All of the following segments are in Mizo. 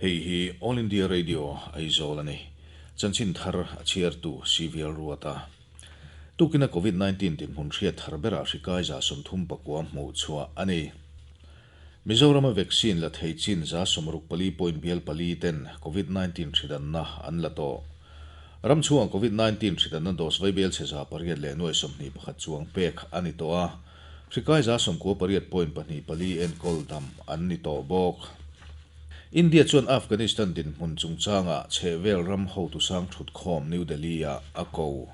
Hei hi All India Radio Aizawl a ni. Chanchin thar a chhiartu CVL Ruata. Tukina Covid 19 dinhmun hriat thar berah hri kai 39 hmuh chhuah a ni. Mizorama vaccine la thei chin 64 point bial pali ten Covid 19 hridanna an la tawh. Ram chhungah Covid 19 hridanna dose vaibel chhe 800 leh nuai 21 chuang pek a ni tawh a. Hri kai 98 point pahnih pali enkawl dam an ni tawh bawk. India chuan Afghanistan dinhmun chungchangah chhehvel ram hotu sang thutkhawm New Delhi-ah a ko.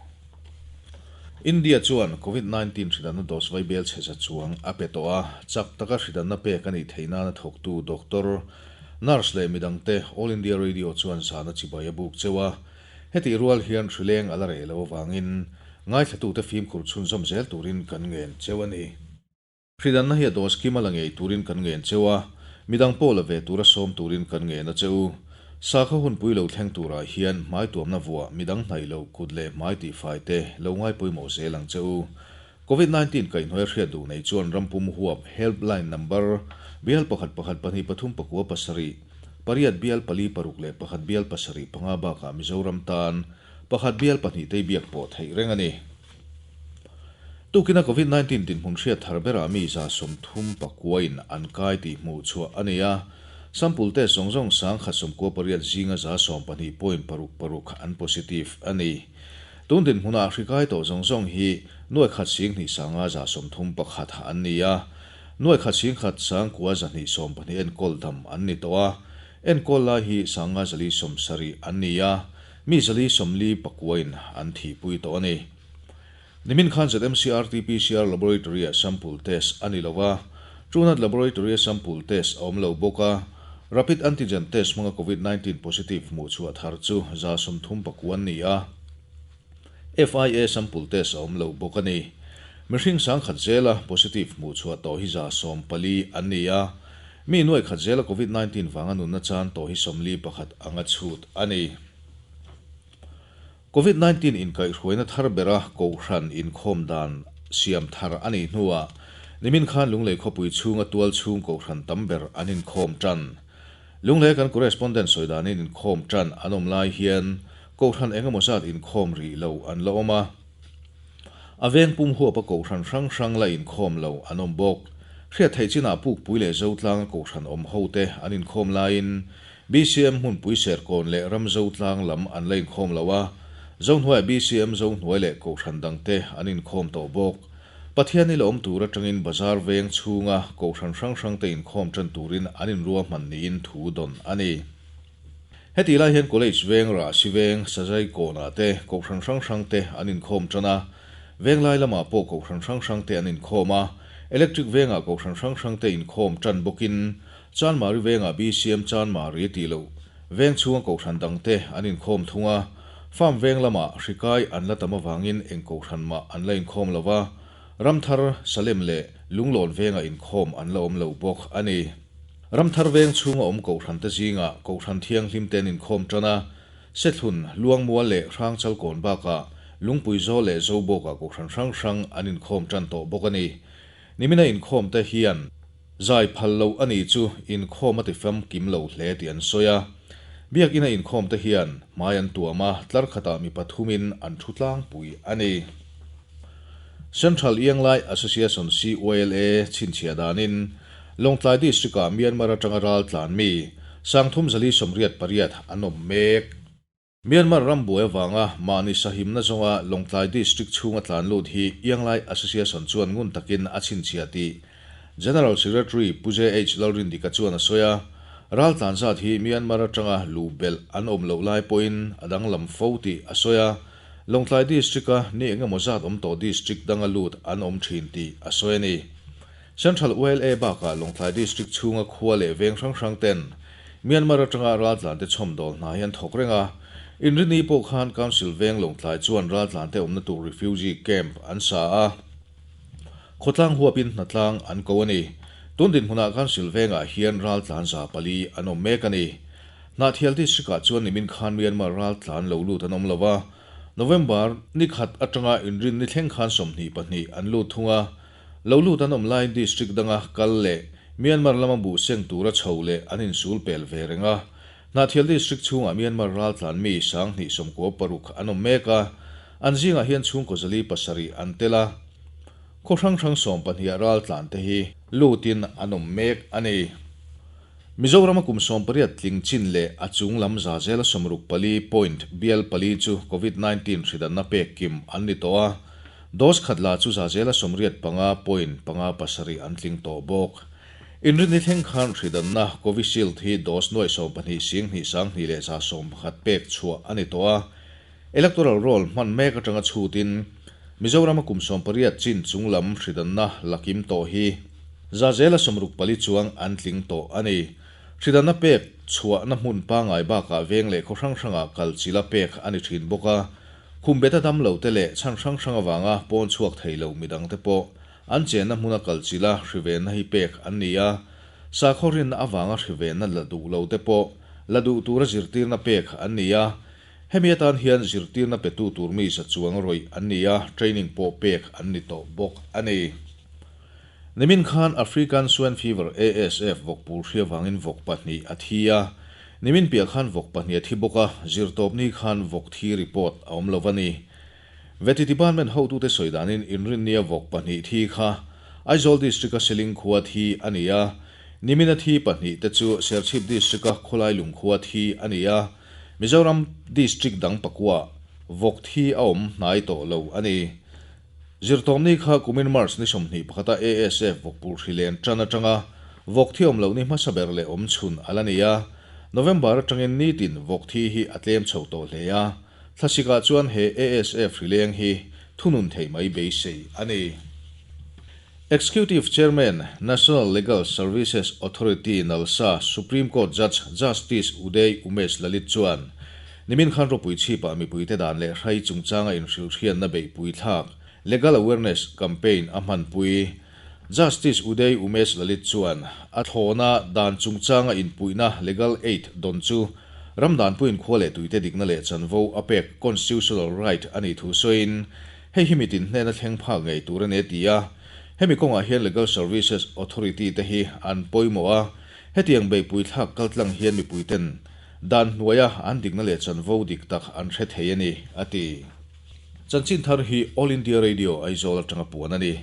India chuan Covid 19 hridanna dose vaibel chhe za chuang a pe tawh a, chak taka hridanna pek a nih theih nana thawktu doctor, nurse leh midangte All India Radio chuan zahna chibai a buk cheu a. Hetih rual hian hrileng a la reh lo avangin ngaithlatute fimkhur chhunzawm zel turin kan ngen cheu a ni. Hridanna hi a dose kim a la ngei turin kan ngen cheu a, midang pawh la ve tura sawm turin kan ngen a che u. Sakhaw hunpui lo thleng turah hian hmai tuamna vuah midang hnaih loh kut leh hmai tihfai te lo ngai pawimawh zel ang che u. Covid 19 kaihhnuai hriat duh nei chuan rampum huap helpline number bial pakhat pakhat pahnih pathum pakua pasarih, pariat bial pali paruk leh pakhat bial pasarih panga bakah Mizoram tan pakhat bial pahnih te biak pawh theih reng a ni. Tukina Covid 19 dinhmun hriat thar berah mi 39 in an kai tih hmuh chhuah a ni a, sample test zawng zawng 198 zinga 12 point paruk paruk an positive a ni. Tun dinhmunah hri kai tawh zawng zawng hi nuai khat sing hnih sanga 31 an ni a, nuai khat sing khat sangkua 212 enkawl dam an ni tawh a, enkawl lai hi 570 an ni a, mi 449 in an thihpui tawh a ni. Nimin khan ZMC RT-PCR Laboratory-ah sample test a ni lo a, Truenat Laboratory-a sample test a awm lo bawk a, Rapid Antigen Test hmanga Covid 19 positive hmuh chhuah thar chu 39 an ni a, FIA sample test a awm lo bawk a ni. Mihring 1000 zela positive hmuh chhuah tawh hi 14 an ni a, mi nuai khat zela Covid 19 vanga nunna chan tawh hi 41 anga chhut a ni. Covid 19 inkaihhruaina thar bera Kohhran inkhawm dan siam thar a nih hnuah nimin khan Lunglei khawpui chhunga tual chhung Kohhran tam ber an inkhawm tan. Lunglei kan correspondent sawi danin inkhawm tan an awm lai hian Kohhran eng emaw zat inkhawm rih lo an la awm a. A veng pum huapa Kohhran hrang hrang la inkhawm lo an awm bawk. Hriat theih chinah Pukpui leh Zotlanga Kohhran awm hote an inkhawm laiin BCM hmunpui Serkawn leh Ramzo tlang lam an la inkhawm lo a, Zohnuaiah BCM Zohnuai leh Kohhran dangte an inkhawm tawh bawk. Pathian i la awm tur atangin bazar veng chhunga Kohhran hrang hrangte inkhawm tan turin an inruahman niin thu dawn a ni. Hetih lai hian College veng, Rahsi veng, Sazai kawnah te Kohhran hrang hrangte an inkhawm tan a, Venglai lamah pawh Kohhran hrang hrangte an inkhawm a, Electric vengah Kohhran hrang hrangte inkhawm tan bawkin Chanmari vengah BCM Chanmari tih loh veng chhunga Kohhran dangte an inkhawm thung a, Farm veng lamah hri kai an la tam avangin eng Kohhran mah an la inkhawm lo va, Ramthar, Salem leh Lunglawn vengah inkhawm an la awm lo bawk a ni. Ramthar veng chhunga awm Kohhran te zingah Kohhran Thianghlim te an inkhawm tan a, Sethlun, Luangmual leh Hrangchal kawn bakah Lungpui Zawl leh Zobawkah Kohhran hrang hrang an inkhawm tan tawh bawk a ni. Nimina inkhawm te hian zai phal loh a nih chu inkhawm a ti famkim lo hle tih an sawi a. Biakina inkhawm te hian hmai an tuam a, tlar khatah mi pathumin an thu tlangpui a ni. Central Ianglai Association, CYLA, chhinchhiah danin Lawngtlai District-ah Myanmar atanga ral tlan mi 388 an awm mek. Myanmar ram buai avanga mahni sahimna zawnga Lawngtlai District chhunga tlan lut hi Ianglai Association chuan ngun takin a chhinchhiah tih General Secretary Pu JH Lalrindika chuan a sawi a. Ral tlan zat hi Myanmar atanga luh belh an awm loh lai pawhin a danglam fo tih a sawi a. Lawngtlai District-a ni eng emaw zat awm tawh District danga lut an awm thin tih a sawi a ni. Central YLA bakah Lawngtlai District chhunga khua leh veng hrang hrang ten Myanmar atanga raltlante chhawmdawl hna hi an thawk reng a. Inrini pawh khan Council veng Lawngtlai chuan raltlante awmna tur refugee camp an sa a, khawtlang huapin hnatlang an ko a ni. Tun dinhmunah Council vengah hian raltlan 400 an awm mek a ni. Hnahthial District-ah chuan nimin khan Myanmar raltlan lo lut an awm lo a, November ni khat atanga inrinni thleng khan 22 an lut thung a. Lo lut an awm laiin district danga kal leh Myanmar lama buh seng tura chho leh an insul pel ve reng a. Hnahthial District chhungah Myanmar raltlan mi 2096 an awm mek a, an zingah hian chhungkaw 407 an tel a. Khaw hrang hrang 12 ah raltlan te hi lutin an awm mek a ni. Mizorama kum 18 tling chin leh a chung lam za zela 64 point bial pali chu Covid 19 hridanna pek kim an ni tawh a, dose khat la chu za zela 85 point panga pasarih an tling tawh bawk. Inrinni thleng khan hridanna Covishield hi dose nuai 12 sing hnih sang hnih leh 111 pek chhuah a ni tawh a. Electoral roll hman mek atanga chhutin Mizorama kum 18 chin chung lam hridanna lakim tawh hi za zela 64 chuang an tling tawh a ni. Hridanna pek chhuahna hmun pangai bakah veng leh khaw hrang hrangah kal chila pek a ni thin bawk a. Khum beta dam lo te leh chhan hrang hrang awanga pawn chhuak thei lo midang te pawh an chenna hmuna kal chila hrivenna hi pek an ni a. Sakhaw rinna awanga hrivenna la duh lo te pawh la duh tura zirtirna pek an ni a. Hemi atan hian zirtirna petu tur mi za chuang rawih an ni a, training pawh pek an ni tawh bawk a ni. Nimin khan African Swine Fever, ASF, vawkpul hria vangin vawk pahnih a thi a. Nimin piah khan vawk pahnih a thi bawk a, zirtawpni khan vawk thi report a awm lo a ni. Veti Department hotute sawi danin inrinnia vawk pahnih thi kha Aizawl District-a Seling khua thi a ni a, nimina thi pahnih te chu Serchhip District-a Khawlai lungkhua thi a ni a, Mizoram District dang pakua vawk thi a awm hnai tawh lo a ni. Zirtawmni kha kumin March ni 21 a ASF vawkpul hri len tan atanga vawk thi awm loh ni hmasa ber leh awm chhun a la ni a. November atangin nitin vawk thi hi a tlem chho tawh hle a. Thlasikah chuan he ASF hri leng hi thunun thei mai beisei a ni. Executive Chairman, National Legal Services Authority, NALSA, Supreme Court Judge Justice Uday Umesh Lalit chuan nimin khan ropui chhipah mipuite dan leh hrai chungchanga inhrilhriatna beihpui thlak Legal Awareness Campaign a hmanpui. Justice Uday Umesh Lalit chuan a thlawna dan chungchanga inpuihna Legal Aid dawn chu ram danpuiin khua leh tuite dikna leh chanvo a pek constitutional right a nih thu sawiin hei hi mitin hnena thleng phak ngei tur a ni a ti a. Hemi kawngah hian Legal Services Authority te hi an pawimawh a, hetiang beihpui thlak kaltlang hian mipuiten dan hnuaia an dikna leh chanvo dik tak an hre thei a ni, a ti. Chanchin thar hi All India Radio Aizawl atanga puan a ni.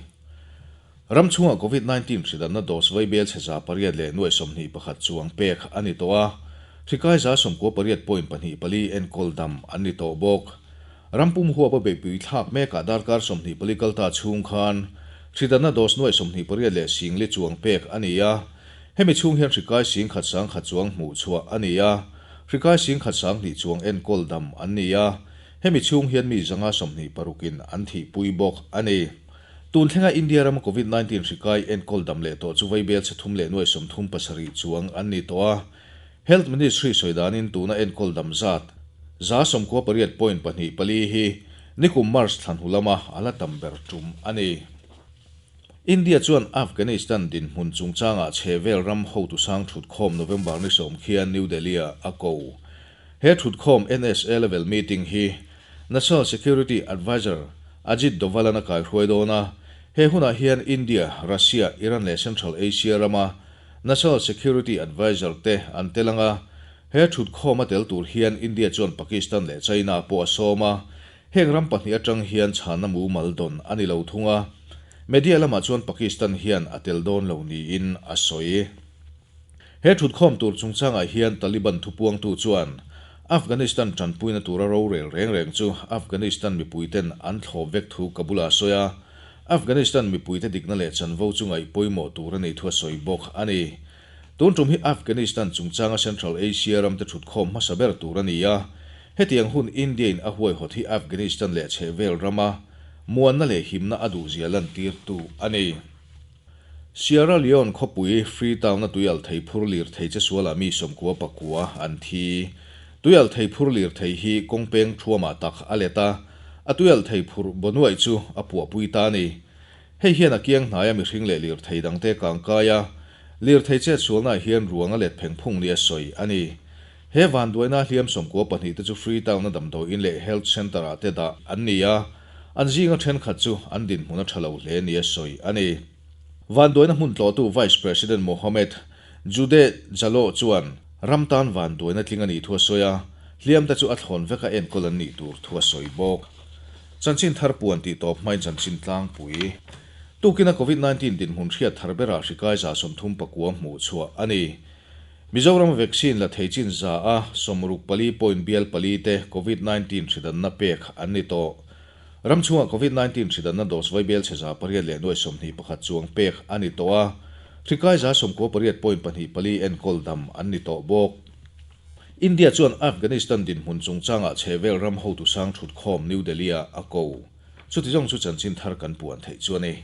Ram chhungah Covid 19 hridanna dose vai bel chhe 821 chuang pek a ni tawh a, hrikai 98 point pahnih pali enkawl dam an ni tawh bawk. Rampum huapa beihpui thlak mekah darkar 24 kalta chhung khan hridanna dose nuai 28 leh singli chuang pek a ni a. Hemi chhung hian hrikai sing khat sang khat chuang hmuh chhuah a ni a, hrikai sing khat sang hnih chuang enkawl dam an ni a. Hemi chhung hian mi 126 in an thihpui bawk a ni. Tun thlenga India rama Covid 19 hrikai enkawl dam leh tawh chu vai bel chhe thum leh nuai 37 chuang an ni tawh a. Health Ministry sawidanin tuna enkawl dam zat 98 point pahnih pali hi nikum March thlan hulama ala tam ber tum a ni. India chuan Afghanistan dinhmun chungchangah chhevel ram hotu sang thut khawm November ni 10 khian New Delhi a a ko. He thut khawm NSA level meeting hi National Security Advisor Ajit Doval an a kai hruai dawn a. He hunah hian India, Russia, Iran leh Central Asia rama National Security Advisor te an telanga he thut khawm a tel tur hian India chuan Pakistan leh China pawh a sawm a. Heng ram pahnih atang hian chhana mu mal dawn a ni lo thung a. Media lamah chuan Pakistan hian a tel dawn lo niin a sawi. He thut khawm tur chungchangah hian Taliban thupuangtu chuan Afghanistan tanpuina tura ro rel reng reng chu Afghanistan mipuiten an thlawp vek thu Kabul-a sawi a. Afghanistan mipuite dikna leh chanvo chu ngaih pawimawh tur a nih thu a sawi bawk a ni. Tun tum hi Afghanistan chungchanga Central Asia ramte thut khawm hmasa ber tur a ni a. Hetiang hun India in a huai hawt hi Afghanistan leh chhevel rama muanna leh himna a duh zia lan tir tu a ni. Sierra Leone khawpui Freetown a tuial thei phur lir thei che suala mi 99 an thi. Tuial thei phur lir thei hi kawngpeng thuama tak a let a, a tuial thei phur bonuai chu a puahpui ta a ni. Hei hian a kiang hnaia mihring leh lir thei dangte kangkai a, lir thei chet sualna hian ruang a let pheng phung ni a sawi a ni. He van duaina hliam 92 te chu Freetown a damdawi in leh health center ah te dah an ni a, an zinga thenkhat chu an dinhmun a tha lo hle ni a sawi a ni. Van duaina hmun tlawhtu Vice President Mohamed Jude Jalloh chuan Ram tan vanduaina tling a nih thu a sawi a, hliamte chu a thlawn veka enkawl an nih tur thu a sawi bawk. Chanchin thar puan tih tawp hmain chanchin tlangpui. Tukina Covid 19 dinhmun hriat thar berah hri kai 39 hmuh chhuah a ni. Mizoram vaccine la thei chin 64 point bial pali te Covid 19 hridanna pek an ni tawh. Ram chhungah Covid 19 hridanna dose vaibel chhe 821 chuang pek a ni tawh a, hri kai 98 point pahnih pali enkawl dam an ni tawh bawk. India chuan Afghanistan dinhmun chungchangah chhehvel ram hotu sang thutkhawm New Delhi-ah a ko. Chuti zawng chu chanchin thar kan puan theih chu a ni.